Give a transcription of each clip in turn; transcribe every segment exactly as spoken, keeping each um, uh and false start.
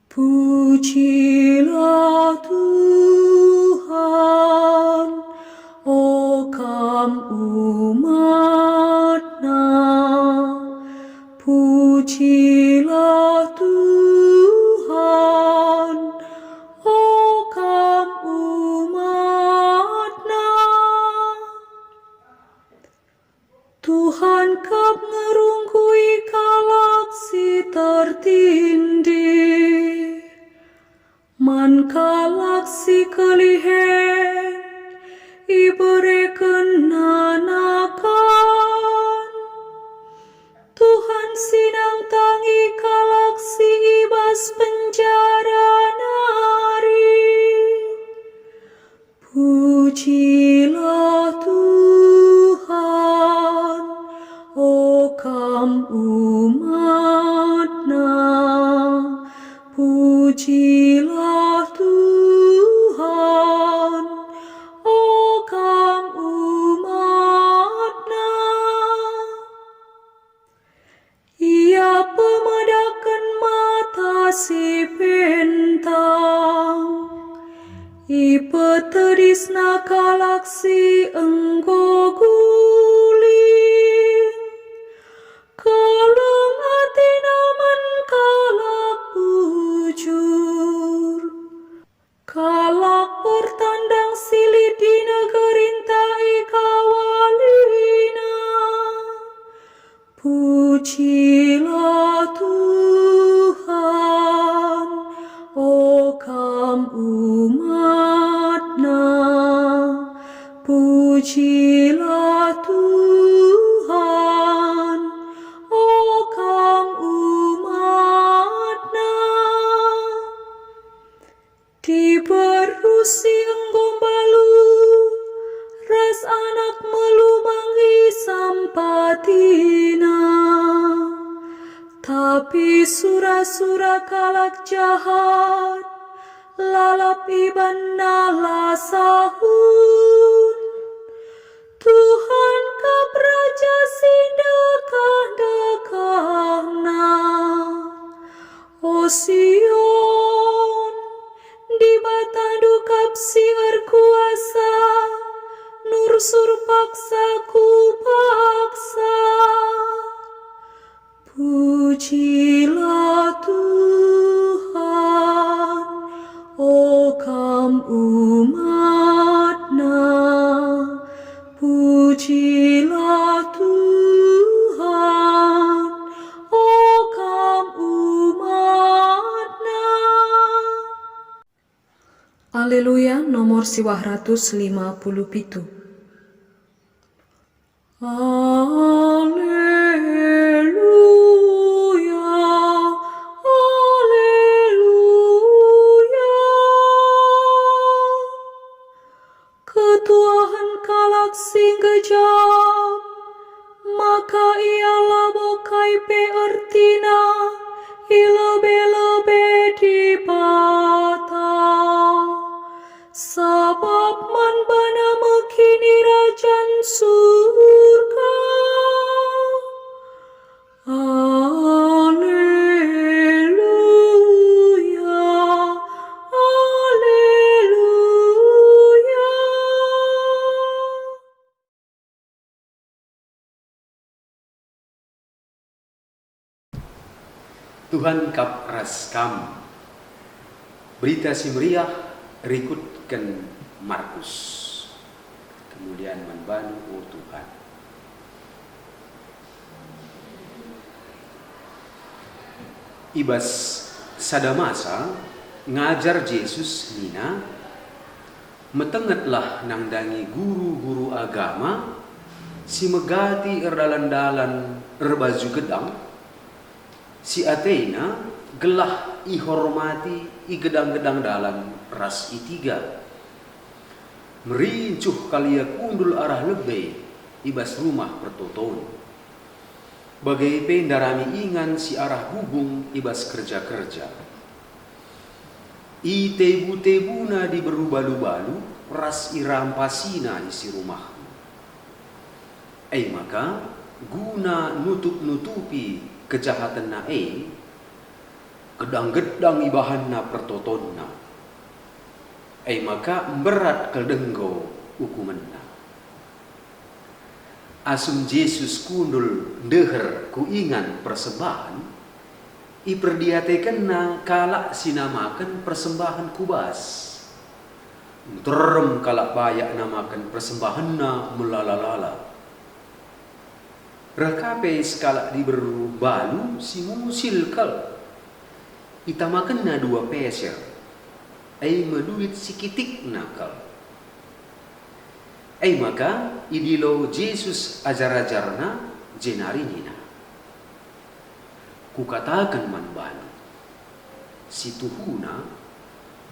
Pujilah Tuhan, o kam umat-Na. Pujilah Tuhan, o kam umat-Na. Tuhan kap ngerunggui kalak si tertindih, man kalak si kelihen iberekenNa nakan. Tuhan si nangtangi kalak si i bas penjara nari. Pujilah Tuhan, o kam umat-Na. Pujilah Tuhan, o kam umat-Na. Ia pemedaken mata si pentang, ipetedisNa kalak si enggo guling. Keleng ateNa man kalak bujur. Kalak pertandang si lit i negerinta ikawalina. Pujilah Tuhan, o kam umat-Na. Pujilah Tuhan, o kam umat-Na. Diberu si enggo mbalu ras anak melumang isampatina, tapi sura-sura kalak jahat lalap ibanna la sahun. Tuhan kap Raja si ndekah-ndekahna. O Sion, Dibatandu kap si erkuasa, nursur paksa ku paksa. Pujilah Tuhan, o kam umat-Na. Pujilah Tuhan, o kam umat-Na. Aleluya, nomor siwah ratus lima puluh pitu. Aleluya, aleluya. Ketuahen kalak si ngejap, maka ia labo kai pe ertina i lebe-lebe Dibata, sabap man bana me kinirajan Surga. Aleluya, aleluya. Tuhan kap ras kam. Berita Si Meriah rikutken Markus. Kemulian man bandu, o Tuhan. I bas sada masa ngajar Jesus nina, "Metengetlah nandangi guru-guru agama si megati erdalan-dalan erbaju gedang, si atena gelah ihormati i gedang-gedang dalan ras i tiga. Merincuh kal ia kundul arah lebe i bas rumah pertoton, bage pe ndarami ingan si arah gubung i bas kerja-kerja. Itebu-tebuna diberu balu-balu ras irampasina isi rumahna. E maka, guna nutup-nutupi kejahatenna e, gedang-gedang ibahanna pertotonna, e maka mberat kal denggo ukumenna. Asum Jesus kundul ndeher ku ingan persembahen, iperdiatekenNa kalak si namaken persembahen ku bas. Nterem kalak bayak namaken persembahenna melala-lala. Reh ka pe sekalak diberu mbalu si musil kal. Itamakenna dua peser, e me duit si kitikna kal. E maka idilo Jesus ajar-ajarNa jenari nina, "Kukataken man bandu, si tuhuna,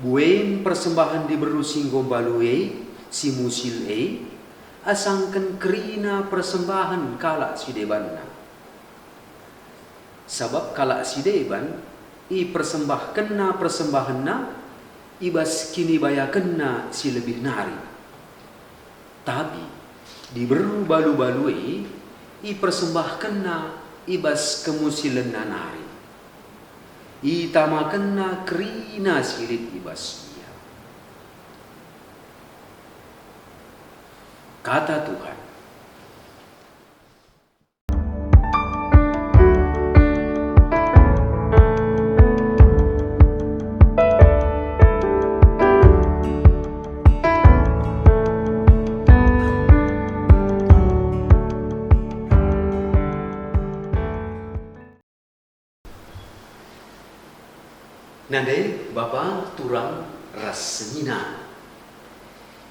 buen persembahen diberu si enggo mbalu e, si musil e, asangken kerina persembahen kalak si debanna. Sabap kalak si deban ipersembahkenna persembahenna i bas kinibayakenna si lebih nari. Tapi diberu balu-balu e ipersembahkenna i bas kemusilenna nari. Itamakenna kerina si lit i bas ia." Kata Tuhan. Nande bapa turang ras senina.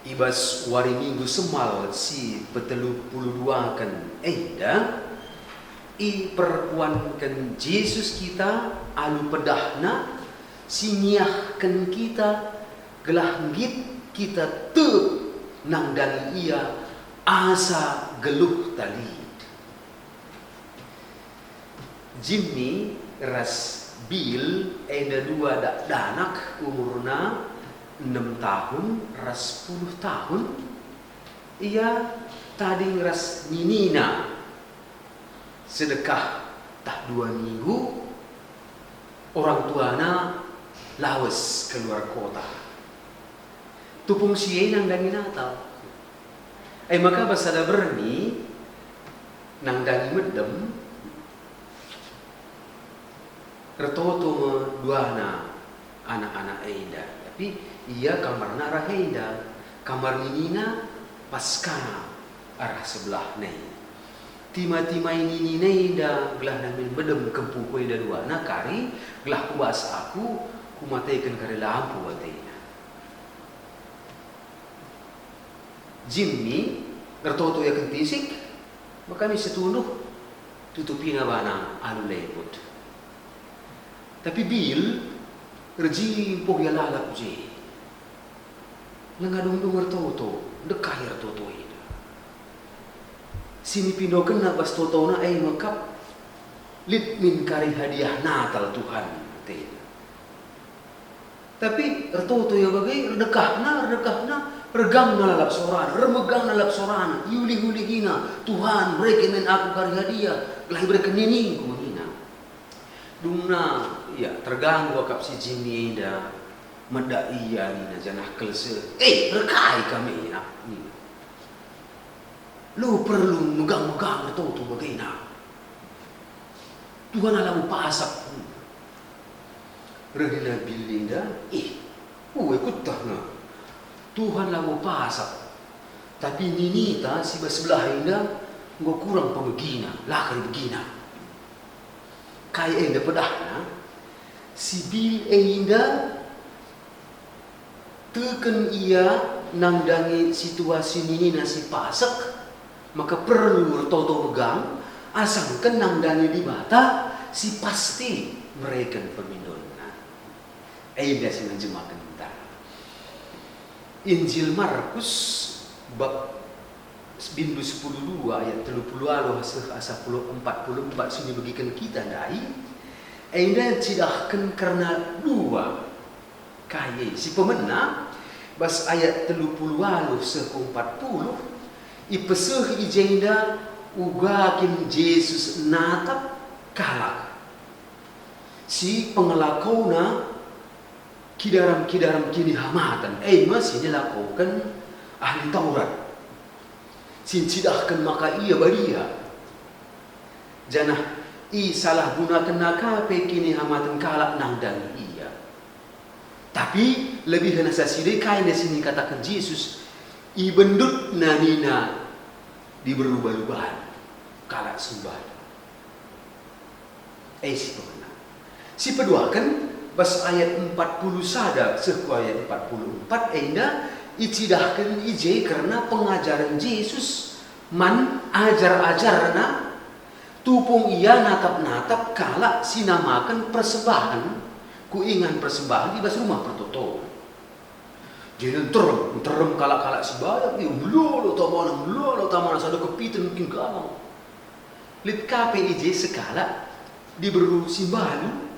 I bas wari Minggu Semal si petelu puluh duaken enda, iperkuanken Jesus kita alu pedahNa si ngiahken kita gelah nggit kita tek nandangi Ia asa geluhta lit. Jimmy ras Bill enda dua dakdanak umurna enem tahun ras sepuluh tahun. Ia tading ras ninina sedekah tah dua minggu, orang tuana lawes keluar kota. Tupung si e nandangi Natal. E maka bas sada berni nandangi medem, ertoto me duana anak-anak enda, tapi ia kamarna arah enda, kamar ninina pas ka arah sebelah nai. Tima-timai ninina enda gelah namin medem kempuku enda duana kari, gelah kubas aku, kumateken kari lampu atena. Jimmy ertoto ia kentisik, maka mi setunduh tutupina bana alu lembut. Tapi Bill erjimpuh ia lalap je. Langa dung-dung ertoto, ndekah ia ertoto enda. Si nipindokenna bas totona e me kap lit min kari hadiah Natal Tuhan, atena. Tapi ertoto ia bage, erdekahna, erdekahna, ergangna lalap sorana, ermegangna lalap sorana, iulih-ulihina, "Tuhan, bereken min aku kari hadiah, gelah ibereken niningku," nina. Dungna, ya, terganggu akap si Jimmy enda, meda ia nina, janah kelse, "Eh, erkai kam e," nina. Lo perlu megang-megang ertoto bagena. Tuhan labo pasak. Reh nina Bill enda, "Eh, ue kuetehna. Tuhan labo pasak. Tapi ninita si bas sebelah enda enggo kurang pemegina, la kari begina." Kai enda pedahna? Si Bill enda teken ia nandangi situasi ninina si pasek, maka perlu ertoto megang, asangken nandangi Dibata si pasti mereken pemindonna. Enda si ngenjemahenta. Injil Markus bab bindu sepuluh dua ayat telu puluh waluh seh asa puluh empat puluh empat si ibegiken kita ndai, enda cidahken kerna dua kai e. Si pemena, bas ayat telu puluh waluh seh ku empat puluh, ipeseh i jenda uga kin Jesus natap kalak si pengelakona kidarem-kidarem kinihamaten, e me si nilakoken ahli Taurat, si ncidahken maka ia badia, janah isalahgunakenna ka pe kinihamaten kalak nandangi ia. Tapi lebih nasa si e kai nda si nikataken Jesus, ibendutna nina diberu balu-balu, kalak si mbalu. E si pengena. Si peduaken, bas ayat empat puluh sada seh ku ayat empat puluh empat enda icidahken i je kerna pengajaren Jesus man ajar-ajarna, tupung ia natap-natap kalak si namaken persembahen ku ingan persembahen i bas Rumah Pertoton. Jadi nterem, nterem kalak-kalak si bayak, ih, melolo tamana, melolo tamana, sada kepiten kin galang. Lit ka pe i je sekalak diberu si mbalu,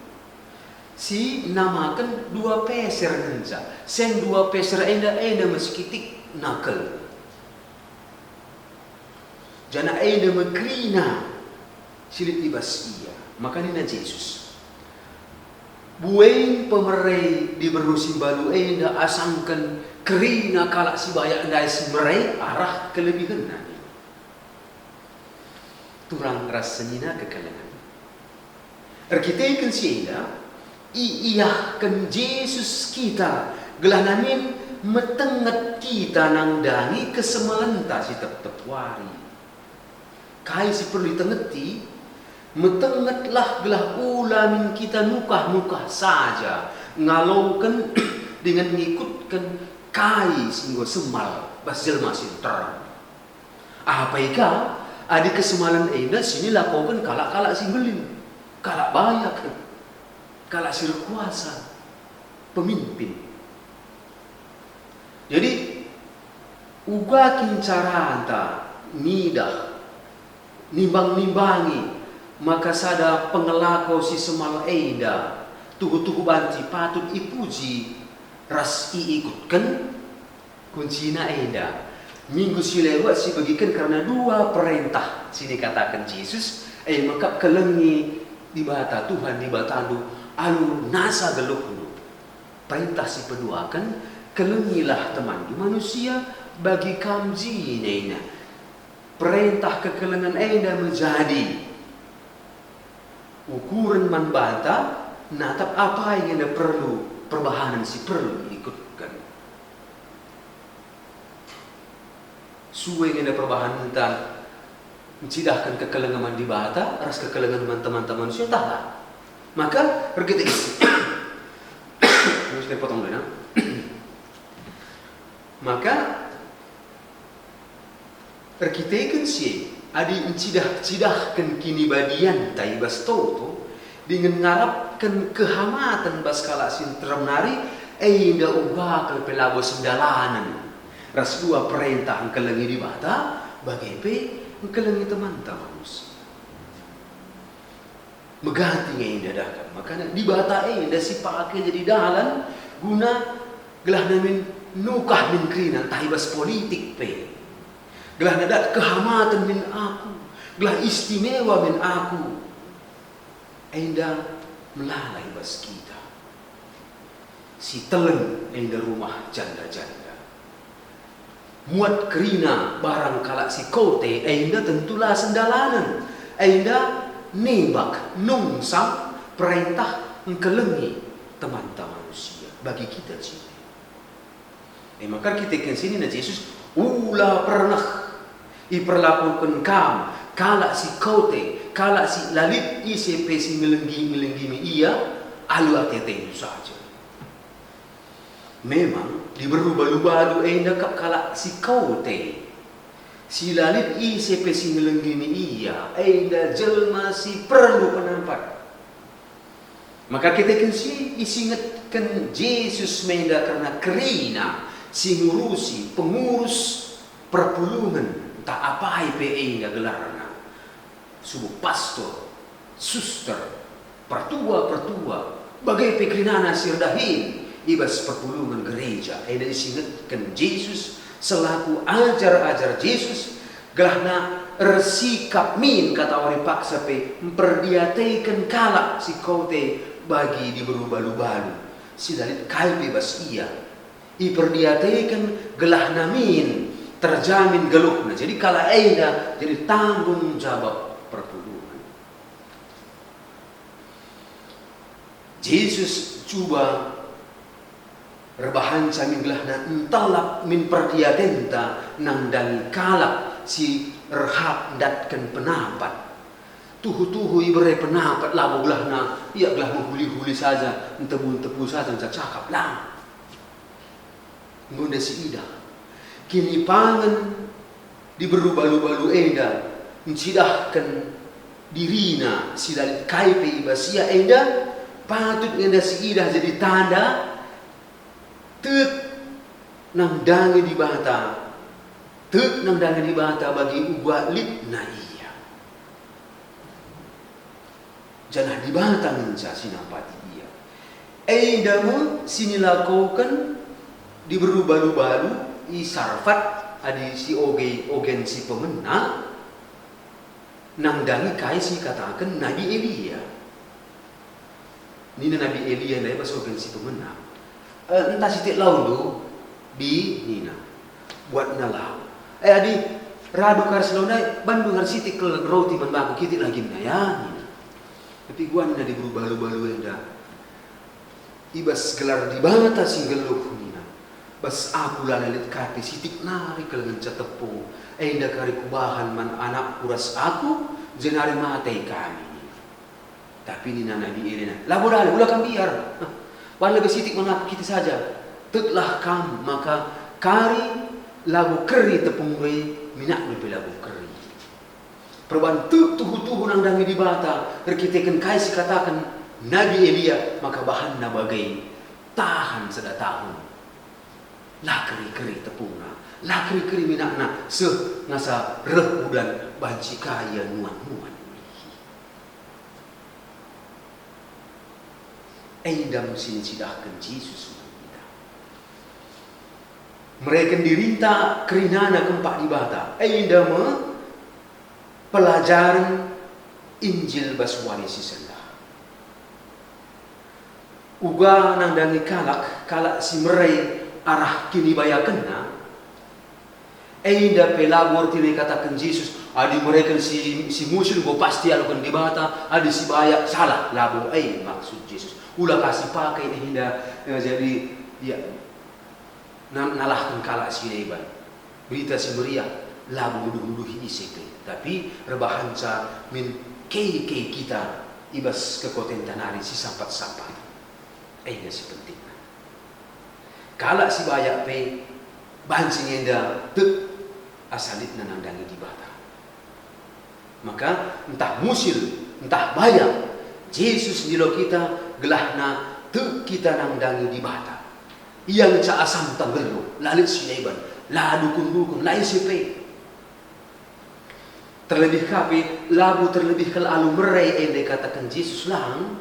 si namaken dua peser ngenca. Seng dua peser enda, enda me sekitik nakel. Janah enda me kerina si lit i bas ia. Maka nina Jesus, "Bueng pemere diberu si mbalu enda asangken kerina kalak si bayak ndai si mere arah kelebihenna." Turang ras senina kekelengen. Erkiteken si enda, iiahken Jesus kita gelah namin metenget kita nandangi kesemalenta si tep-tep wari. Kai si perlu itengeti? Metengetlah gelah ula min kita nukah-nukah saja ngaloken dingen ngikutken kai si enggo semal bas jelma si nterem. Apai ka adi kesemalen enda si nilakoken kalak-kalak si mbelin, kalak bayak, kalak si erkuasa, pemimpin. Jadi, uga kin caranta ngidah, nimbang-nimbangi maka sada pengelako si semal enda tuhu-tuhu banci patut ipuji ras iikutken? Kuncina enda, minggu si lewat sibegiken kerna dua perentah si nikataken Jesus, e mekap kelengi Dibata, Tuhan Dibatandu, alu nasa geluhndu. Perentah si peduaken, "Kelengilah temanndu manusia, bagi kam jine ina." Perentah kekelengen enda me jadi ukuren man banta natap apai nge enda perlu perbahanen si perlu iikutken. Sue nge enda perbahanenta ncidahken kekelengen man Dibata ras kekelengen man teman-teman manusia, ntah la? Maka erkiteken si, potong dulu, nah. Maka erkiteken si e, adi ncidah-cidahken kinibadianta i bas toto, dingen ngarapken kehamaten bas kalak si nterem nari, enda uga kal pe labo sendalanen ras dua perentah engkelengi Dibata, bage pe engkelengi temanta manusia. Meganti nge enda dakap, makana Dibata enda si pake jadi dalan guna gelah namin nukah min kerina ntah i bas politik pe. Gelah nadat kehamaten min aku, gelah istimewa min aku. Enda melala i bas kita. Si teleng enda rumah janda-janda. Muat kerina barang kalak si kote enda tentu la sendalanen, enda nebak nungsang perentah engkelengi temanta manusia bagi kita jine. E maka erkiteken si nina Jesus, "Ula pernah iperlakuken kam kalak si kote, kalak si la lit ise pe si ngelenggi-ngelenggimi ia, alu ate-atendu saja." Memang, diberu balu-balu enda kap kalak si kote, si la lit ise pe si ngelenggimi ia, enda jelma si perlu penampat. Maka erkiteken si isingetken Jesus me enda kerna kerina si ngurusi pengurus perpulungen, ntah apai pe enda gelarna, subuk pastor, suster, pertua-pertua, bage pe kerinana si erdahin i bas perpulungen gereja, enda isingetken Jesus selaku ajar-ajar Jesus, Gelahna ersikap min katawari paksa pe mperdiateken kalak si kote bagi diberu balu-balu, si la lit kai pe bas ia. Iperdiateken gelahna min terjamin geluhna. Jadi kalak enda jadi tanggung jawab perpulungen. Jesus cuba erbahanca min gelahna ntelap min perdiatenta nandangi kalak si erhak ndatken penampat. Tuhu-tuhu ibere penampat labo gelahna ia gelah mehuli-huli saja, ntebu-ntebu saja, ncakap lang. Enggo enda siidah. Kinipangen diberu balu-balu enda ncidahken dirina si la lit kai pe i bas ia enda, patut nge enda siidah jadi tanda tek nandangi Dibata, tek nandangi Dibata bagi uga litna ia. Janah Dibata ngenca si nampati ia. Enda me si nilakoken diberu balu-balu i Sarfat adi si oge-ogen si pemena, nandangi kai si ikataken Nabi Elia. Nina Nabi Elia ndai bas ogen si pemena, "E, ntah sitik laundu, bi," nina. Buatna lau. "E, adi radu kari si lau ndai, bandu kari sitik kal roti man bangku kitik la ginna ya," nina. Tapi guanna diberu balu-balu enda, "I bas gelar Dibata si nggeluh," nina, "bas aku la lit kai pe sitik nari kal ngenca tepung, enda kari kubahan man anakku ras aku, jenari mate kami," nina. Tapi nina Nabi Elia, "Labo dalih, ula kam mbiar. Hah, bahan lebe sitik man aku kitik saja. Teklah kam maka kari labo keri tepungndu e, minakndu pe labo keri." Perban tek tuhu-tuhu nandangi Dibata erkiteken kai si ikataken Nabi Elia, maka bahanna bage tahan sada tahun. La keri-keri tepungna, la keri-keri minakna, seh ngasa reh udan banci ka ia nuan-nuan ulihi. Enda me si ncidahken Jesus man kita. Mereken dirinta kerinana kempak Dibata, enda me pelajaren Injil bas wari si sendah. Uga nandangi kalak, kalak si mere arah kinibayakenna, enda pe labo ertina ikataken Jesus, "Adi mereken si, si musil enggo pasti ialoken Dibata, adi si bayak salah." Labo e maksud Jesus. Ula ka si pake enda, eh, jadi, ya, na-, nalahken kalak si deban. Berita Si Meriah labo nuduh-nuduhi ise pe, tapi erbahanca min kei-kei kita i bas kekotenta nari si sampat-sampat. Enda si pentingna. Kalak si bayak pe banci nge enda tek asa litna nandangi Dibata. Maka ntah musil, ntah bayak, Jesus ndilo kita gelahna tek kita nandangi Dibata. Ia ngenca asamta nggeluh, la lit si deban, la dukun-dukun, la ise pe. Terlebih ka pe, labo terlebih kal alu mere enda ikataken Jesus lang,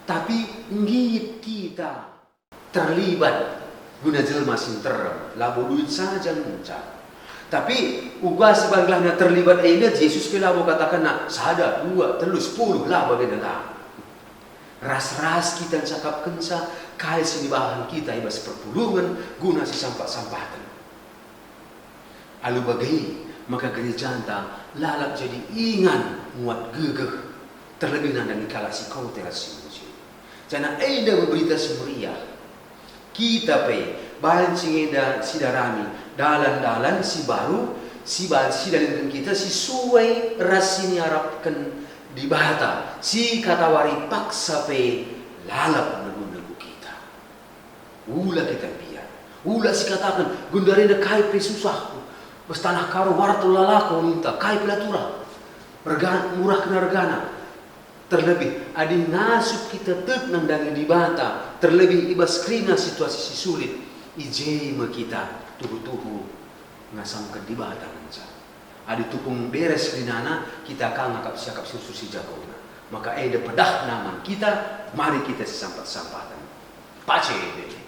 tapi nggit kita terlibat guna jelma si nterem, labo duit saja ngenca. Tapi uga si banglahna terlibat enda, Jesus pe labo katakenna sada, dua, telu, sepuluh, la bagenda lang. Ras-ras kita ncakapkenca kai si nibahan kita i bas perpulungen guna si sampat-sampaten. Alu bage maka gerejanta lalap jadi ingan muat gegeh, terlebih nandangi kalak si kote ras si musil. Janah enda me Berita Si Meriah. Kita pe banci nge enda sidarami dalan-dalan si mbaru si banci sidalinken kita si sue ras si niarapken Dibata, si katawari paksa pe lalap negu-negu kita. Ula kita mbiar. Ula sikataken, "Genduari enda kai pe susahku. Bas taneh Karo wartel la lako ninta, kai pe la turah. Rega-, murah kena regana." Terlebih, adi ngasup kita tek nandangi Dibata, terlebih i bas kerina situasi si sulit, i je me kita tuhu-tuhu ngasamken Dibata ngenca. Adi tupung beres kerinana, kita ka ngakap siakap si rusur si jagona. Maka enda pedahna man kita, mari kita sisampat-sampaten. Pace bebe.